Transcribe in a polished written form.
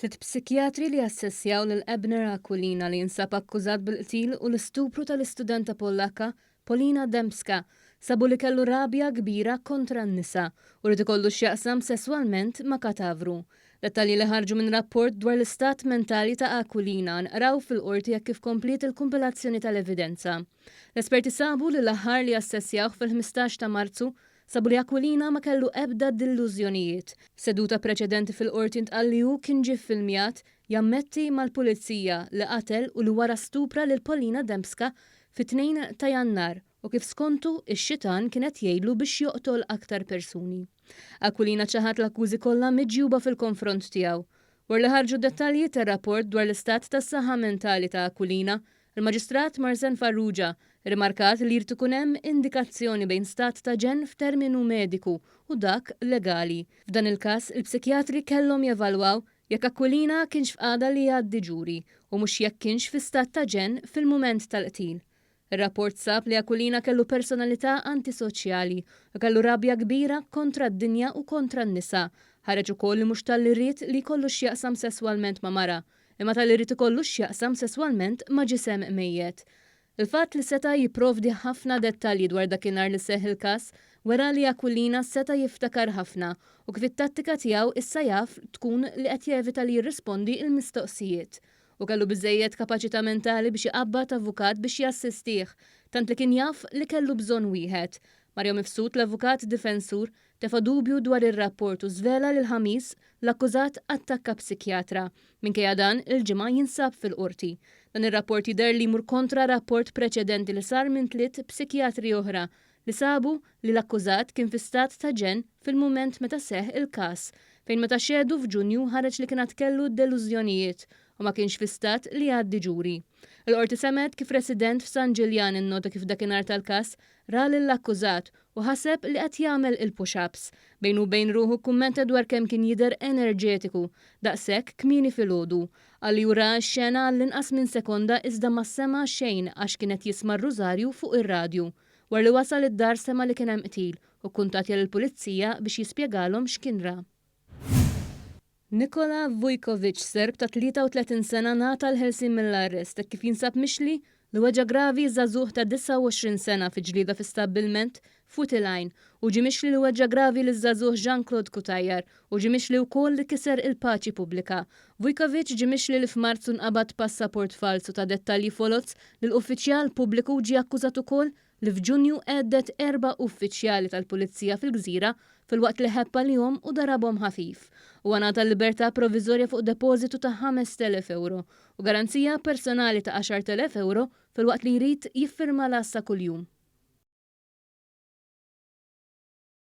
Tliet psikjatri li assessjaw lil Abner Aquilina li jinsab akkużat bil-qtil u l-istupru tal-istudenta Pollakka Paulina Dembska sabu li kellu rabja kbira kontra n-nisa u ried ikollu x'jaqsam sesswalment ma' katavru. Dettalji li ħarġu minn rapport dwar l-istat mentali ta' Aquilina nqraw fil-Qorti hekk kif kompliet il-kumpilazzjoni tal-evidenza. L-esperti sabu li l-aħħar li assessjawh fil-15 ta' Marzu Sabu li Aquilina ma kellu ebda dillużjonijiet. F'seduta preċedenti fil-Qorti ntqal li hu kien ġie ffilmjat jammetti mal-Pulizija li qatel u li wara stupra lil Paulina Dembska fit-2 ta' Jannar u kif skontu x-xitan kien qed jgħidlu biex joqtol aktar persuni. Aquilina ċaħad l-akkużi kollha miġjuba fil-konfront tiegħu. Wara li ħarġu d-dettalji tar-rapport dwar l-istat tas-saħħa mentali ta' Aquilina, il-Maġistrat Marsanne Farrugia rrimarkat li jrid ikun hemm indikazzjoni bejn stat ta' ġenn f'terminu mediku u dak legali. F'dan il-każ, il-psikjatri kellhom jevalwaw jekk Aquilina kienx f'qagħda li jgħaddi ġuri u mhux jekk kienx fi stat ta' ġenn fil-mument tal-qtil. Ir-rapport sab li Aquilina kellu personalità antisoċjali u kellu rabja kbira kontra d-dinja u kontra n-nisa. Ħareġ ukoll li mhux talli ried li jkollu x'jaqsam sesswalment ma' mara, imma talli ried ikollu x'jaqsam sesswalment ma' ġisem mejjet. Il-fatt li seta' jipprovdi ħafna dettalji dwar dakinhar li seħħ il-każ wera li Aquilina seta' jiftakar ħafna u kif it-tattika tiegħu issa jaf tkun li qed jevita li jirrispondi l-mistoqsijiet. Hu kellu biżżejjed kapaċità mentali biex iqabbad avukat biex jassistih, tant li kien jaf li kellu bżonn wieħed. Mario Mifsud, l-avukat difensur, tefa' dubju dwar ir-rapport u żvela li l-Ħamis, l-akkużat attakka psikjatra. Minkejja dan, il-Ġimgħa jinsab fil-Qorti. Dan ir-rapport jidher li jmur kontra rapport preċedenti li sar minn tliet psikjatri oħra li sabu li l-akkużat kien fi stat ta' ġenn fil-mument meta seħħ il-każ, fejn meta xehdu f'Ġunju ħareġ li kien għad kellu delużjonijiet u ma kienx fi stat li jgħaddi ġuri. Il-Qorti semgħet kif resident f'San Ġiljan innota kif dakinhar tal-każ ra lill-akkużat u ħaseb li qed jagħmel il-push-ups. Bejnu u bejn ruħu kkummenta dwar kemm kien jidher enerġetiku daqshekk kmieni filgħodu. Qal li hu ra x-xena għall-inqas minn sekonda iżda ma sema' xejn għax kien qed jisma' r-rużarju fuq ir-radju. Wara li wasal id-dar sema' li kien hemm qtil u kkuntattja lill-pulizija biex jispjegalhom x'kien ra. Nikola Vujkovic, Serb ta' 33 sena ngħata l-ħelsien mill-arrest hekk kif jinsab mixli li weġġa' gravi żagħżugħ ta' 29 sena fi ġlieda fi stabbilment f'Wied il-Għajn. Hu ġie mixli li weġġa' gravi liż-żagħżugħ Jean Claude Cutajar u ġie mixli wkoll li kiser il-paċi pubblika. Vujkovic ġie mixli li f'Marzu nqabad b'passaport falz u ta dettalji foloz lil uffiċjal pubbliku u ġie akkużat ukoll li f'Ġunju għedded erba' uffiċjali tal-Pulizija fil-Gżira filwaqt li ħebb għalihom u darabhom ħafif. Huwa ngħata l-libertà proviżorja fuq depożitu ta' 5,000 ewro u garanzija personali ta' 10,000 ewro filwaqt li jrid jiffirma l-għassa kuljum.